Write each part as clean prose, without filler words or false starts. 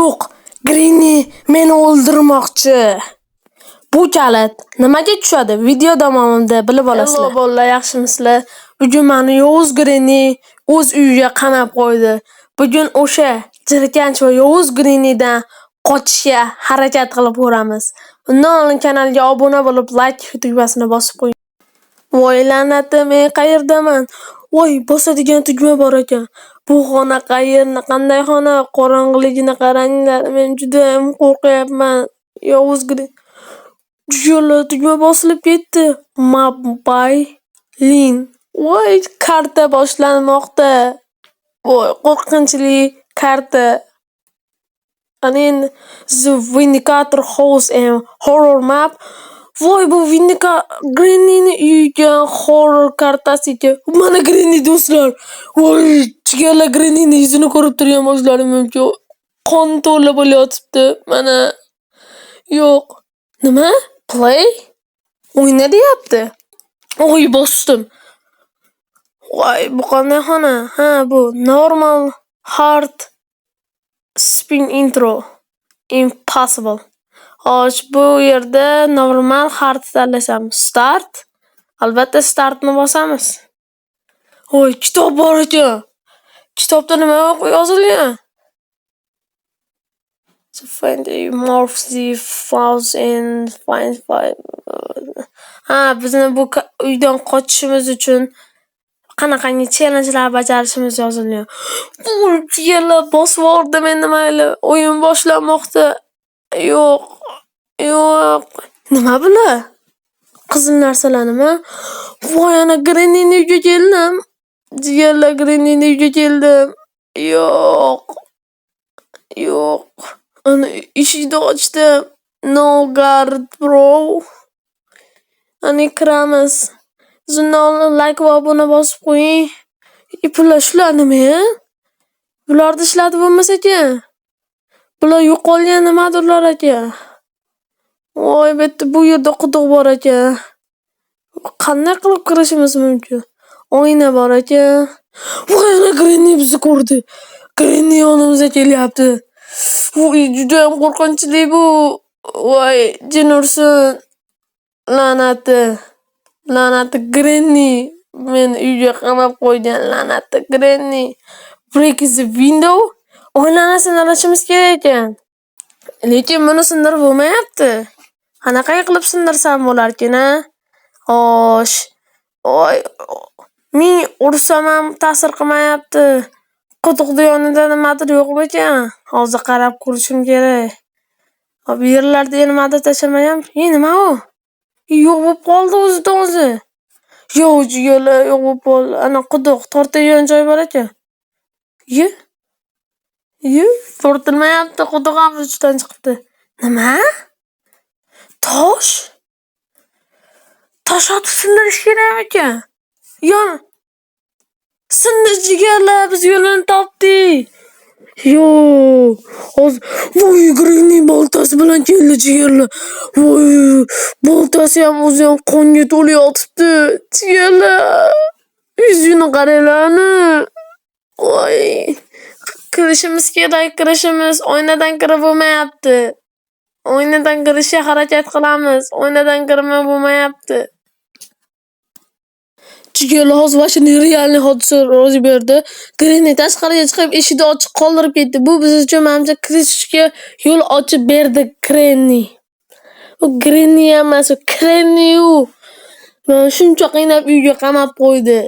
Yo'q, Granny meni o'ldirmoqchi. Bu kalit nimaga tushadi? Video davomida bilib olasizlar. Hello bolalar, yaxshimisizlar? Bugun meni yovuz Granny o'z uyiga qamab qo'ydi. Bugun o'sha jirkanch va yovuz Grannydan qochishga harakat qilib ko'ramiz. Undan oldin kanalga obuna bo'lib, like tugmasini bosib qo'ying. Voy la'nati, men qayerdaman? Voy, bosadigan tugma bor ekan. Bu xona qayerni, qanday xona? Qorong'iligini qaranglar. Men juda ham qo'rqyapman. Yovuz Granny. Jigarlar, tugma bosilib ketdi. Map by Lin. Voy, karta boshlanmoqda. Voy, qo'rqinchli karta. Ana endi The Vindicator House and Horror Map. Voy, bu Granny'ni uyi ekan, horror kartasi ekan. Mana Granny, do'stlar. Voy, jigarlar, Granny'ni yuzini ko'rib turgan bo'lishlari mumkin. Qon to'la bo'layotibdi. Mana. Yo'q. Nima? Play? O'yna deyapti. Oy, bosdim. Voy, bu qanday xona? Ha, bu normal, hard, spin intro. Impossible. Xo'sh, bu yerda normal, hard tanlasam. Start. Albatta startni bosamiz. Voy, kitob bor ekan. Kitobda nima yozilgan? Find the morph the house and find five. Ha, bizni bu uydan qochishimiz uchun qanaqangi challengelar bajarishimiz yozilgan. Voy, jigarlar, bosib yubordim endi, mayli. O'yin boshlanmoqda. Yo'q. Yo'q. Nima bular? Qizil narsalar nima? Voy, ana Grannyni uyiga keldim. Jigarlar, Grannyni uyiga keldim. Yo'q. Yo'q. Ana eshikni ochdim. No guard, bro. Ana kiramiz. Undan oldin like va obuna bosib qo'ying. Pullar, shular nima? Bularni ishlatib bo'lmas ekan. Bular yo'qolgan nimadirlar ekan. Voy, bu yerda, bu yerda quduq bor ekan. Qanday qilib kirishimiz mumkin? Oyna bor ekan. Voy, ana Granny bizni ko'rdi. Granny yonimizga kelyapti. Voy, judayam qo'rqinchli bu. Voy, jin ursin. La'nati. La'nati Granny. Meni uyga qamab qo'ygan la'nati Granny. Break the window. Oynani sindirishimiz kerak ekan. Lekin buni sindirib bo'lmayapti. Qanaqa qilib sindirsam bo'larkin, a? Xo'sh. Voy, ming ursam ham ta'sir qilmayapti. Quduqni yonida nimadir yo'qmikan? Hozir qarab ko'rishim kerak. Hop, yerlarda nimadir tashlamagan. E, nima u? Yo'q bo'lib qoldi o'zidan o'zi. Yo'q, jigarlar, yo'q bo'lib qoldi. Ana quduq tortadigan joy bor ekan. Ye? Ye, tortilmayapti, quduq ham ustidan chiqibdi. Nima? Tosh? Tosh otib sindirish kerakmikan? Yon. Sindi, jigarlar, biz yo'lini topdik. Yo'q. Hozir, voy, Granny boltasi bilan keldi, jigarlar. Voy, boltasi ham, o'zi ham qonga to'lib yotibdi. Jigarlar. Yuzini qaranglarni. Voy. Kirishimiz kerak, kirishimiz. Oynadan kirib bo'lmayapti. Oynadan kirishga harakat qilamiz. Oynadan kirmay bo'lmayapti. Jigarlar, hozir вообще нереальный hodisa ro'y berdi. Granny tashqariga chiqib, eshikni ochiq qoldirib ketdi. Bu biz uchun, manimcha, kirishga yo'l ochib berdi Granny. U Granny emas, u Granny u. Meni shuncha qiynab uyga qamab qo'ydi.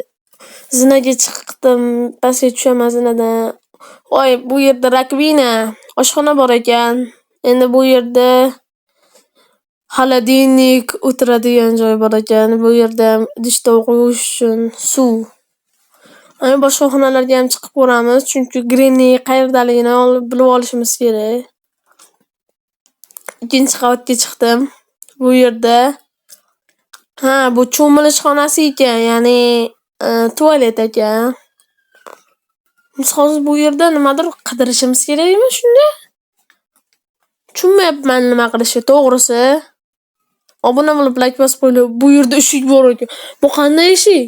Zinaga chiqdim, pastga tushaman zinadan. Voy, bu yerda раковина, oshxona bor ekan. Endi bu yerda холодильник, o'tiradigan joy bor ekan. Bu yerda ham idish tovoq yuvish uchun suv. Ana boshqa xonalarga ham chiqib ko'ramiz, chunki Granny qayerdaligini bilib olishimiz kerak. Ikkinchi qavatga chiqdim. Bu yerda, ha, bu cho'milish xonasi ekan, ya'ni tualet ekan. Biz hozir bu yerda nimadir qidirishimiz kerakmi shunda? Tushunmayapman nima qilishni, to'g'risi. Obuna bo'lib, like bosib qo'yinglar. Bu yerda eshik bor ekan. Bu qanday eshik?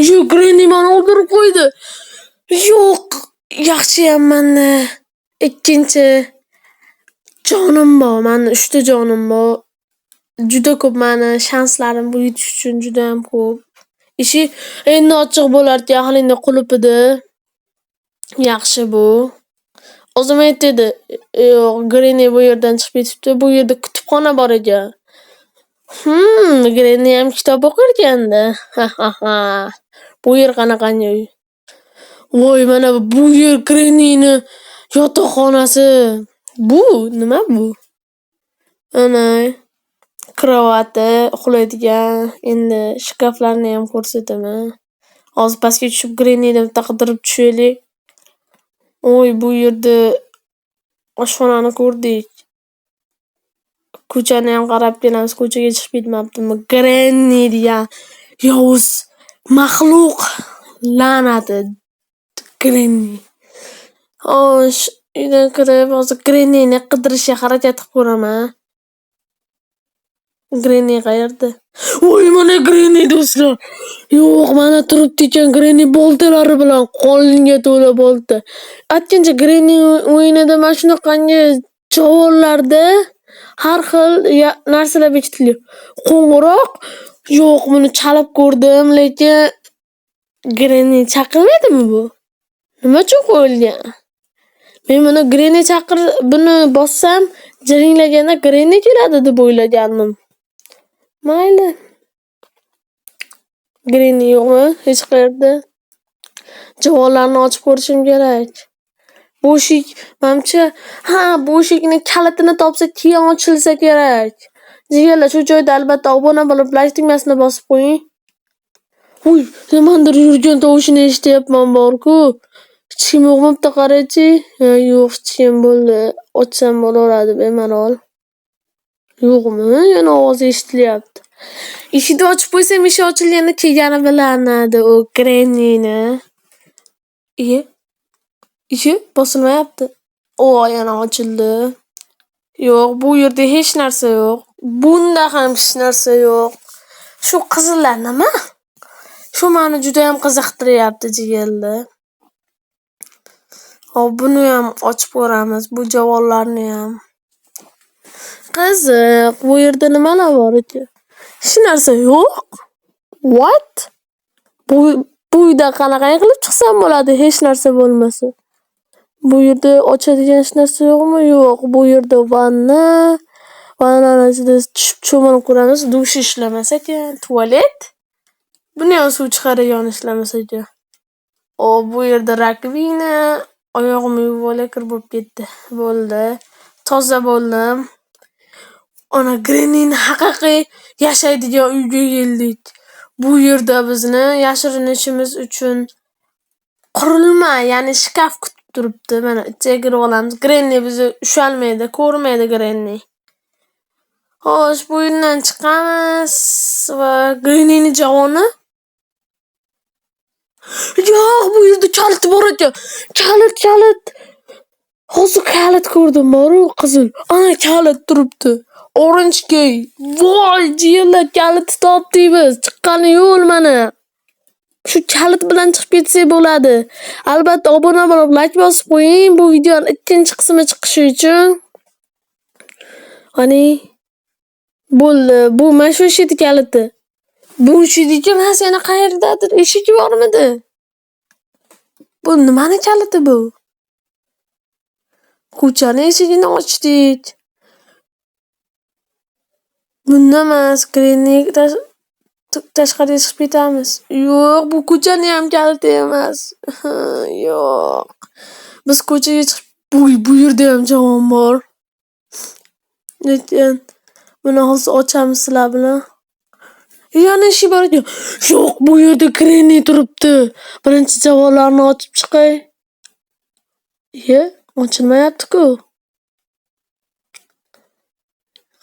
Yo'q, Granny meni o'ldirib qo'ydi. Yo'q. Yaxshiyam mani ikkinchi jonim bor. Mani 3 ta jonim bor. Juda ko'p mani shanslarim bu yutish uchun juda ham ko'p. Eshik endi ochiq bo'larkan, hali qulfida. Yaxshi bu. O'zim aytdi, yo'q, Granny bu yerdan chiqib ketibdi. Bu yerda kutubxona bor ekan. Granny ham kitob o'qirkanda. Ha-ha-ha. Bu yer qanaqangi uy? Voy, mana bu yer Grannyni yotoqxonasi. Bu nima bu? Ana krovati, uxlaydigan. Endi shkaflarni ham ko'rsataman. Hozir pastga tushib Grannyni bitta qidirib tushaylik. Oy, bu yerda oshxonani ko'rdik. Ko'chani ham qarab kelamiz. Ko'chaga chiqib ketmabdimi? Granny degan yovuz maxluq la'nati Granny. Xo'sh, uydan kirib hozir Grannyni qidirishga harakat qilib ko'raman. Granny qayerda? Voy, mana Granny do'stlar. Yo'q, mana turibdi ekan Granny boltalari bilan, qonga to'la bolta. Aytgancha Granny o'yinida mana shunaqangi javonlarda har xil narsalar bekitilgan. Qo'ng'iroq? Yo'q, buni chalib ko'rdim, lekin Granny chaqirmaydimi bu? Nima uchun qo'yilgan? Men buni Granny chaqir, buni bossam jiringlaganda Granny keladi deb o'ylagandim. Mayli. Granny yo'qmi hech qayerda? Javonlarni ochib ko'rishim kerak. Bu eshik, manimcha, ha, bu eshikning kalitini topsa keyin ochilsa kerak. Jigarlar, shu joyda albatta obuna bo'lib, like tugmasini bosib qo'ying. Uy, nimadir yurgan tovushini eshityapman bor-ku. Hech kim yo'qmi, bitta qaraychi. Ha, yo'q, hech kim bo'ldi. Ochsam bo'laveradi bemalol. Yo'qmi? Yana ovoz eshitilyapti. Eshikni ochib qo'ysam, eshik ochilganda kelgani bilinadi u Grannyni. Iye. Eshik bosilmayapti. O, yana ochildi. Yo'q, bu yerda hech narsa yo'q. Bunda ham hech narsa yo'q. Shu qizillar nima? Shu meni juda ham qiziqtiryapti jigarlar. Hop, buni ham ochib ko'ramiz, bu javonlarni ham. Qiziq, bu yerda nimalar bor ekan? Hech narsa yo'q. What? Bu uydan qanaqa qilib chiqsam bo'ladi, hech narsa bo'lmasa? Bu yerda ochadigan hech narsa yo'qmi? Yo'q. Bu yerda vanna. Vannani ichida tushib cho'milib ko'ramiz. Dush ishlamas ekan. Tualet? Buni ham suv chiqaradigan ishlamas ekan. O, bu yerda rakovina. Oyog'imni yuvib olay, kir bo'lib ketdi. Bo'ldi. Toza bo'ldim. Ana Grannyni haqiqiy yashaydigan uyga keldik. Bu yerda bizni yashirinishimiz uchun qurilma, ya'ni shkaf kutib turibdi. Mana ichiga kirib olamiz. Granny bizni ushalmaydi, ko'rmaydi Granny. Xo'sh, bu yerdan chiqamiz va Grannyni javoni. Yo'q, bu yerda kalit bor ekan. Kalit, kalit. Hozir kalit ko'rdim, boru qizil. Ana kalit turibdi. Orange key. Voy, jigarlar, kalitni topdik biz. Chiqqani yo'l mana. Shu kalit bilan chiqib ketsak bo'ladi. Albatta obuna bo'lib, like bosib qo'ying bu videoning ikkinchi qismi chiqishi uchun. Qani? Bo'ldi. Bu mana shu eshikning kaliti. Bu eshikniki emas, yana qayerdadir eshik bormidi? Bu nimani kaliti bu? Ko'chani eshigini ochdik. Bunda emas, Granny tashqariga chiqib ketamiz. Yo'q, bu ko'chani ham kaliti emas. Yo'q. Biz ko'chaga chiqib, bu yerda ham javon bor. Lekin buni hozir ochamiz sizlar bilan. Yana eshik bor ekan. Yo'q, bu yerda Granny turibdi. Birinchi javonlarni ochib chiqay. Iye, ochilmayapti-ku.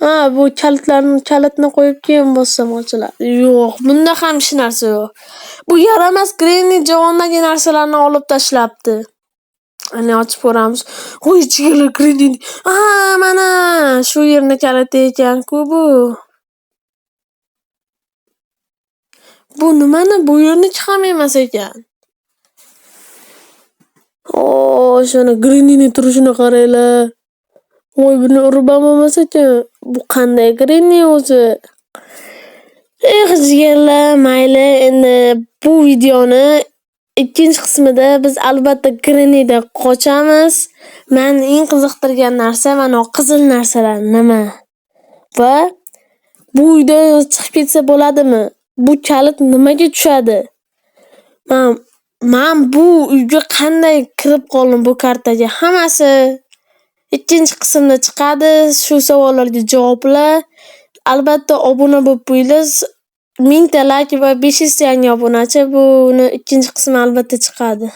Ha, bu kalitni qo'yib keyin bossam ochiladi. Yo'q, bunda ham hech narsa yo'q. Bu yaramas Granny javondagi narsalarni olib tashlabdi. Ana ochib ko'ramiz. Voy, jigarlar, Granny. Ha, mana shu yerni kaliti ekan-ku bu. Bu nimani? Bu yerniki ham emas ekan. O, shuni Grannyni turishini qaranglar. Voy, buni urib ham bo'lmas ekan. Bu qanday Granny o'zi? Eh, jigarlar, mayli, endi bu videoni ikkinchi qismida biz albatta Grannydan qochamiz. Meni eng qiziqtirgan narsa mana qizil narsalar nima? Va bu uydan chiqib ketsa bo'ladimi? Bu kalit nimaga tushadi? Man bu uyga qanday kirib qoldim bu kartaga? Hammasi ikkinchi qismda chiqadi. Shu savollarga javoblar. Albatta obuna bo'lib qo'yinglar. 1000 ta like va 500 ta yangi obunachi. Buni ikkinchi qismi albatta chiqadi.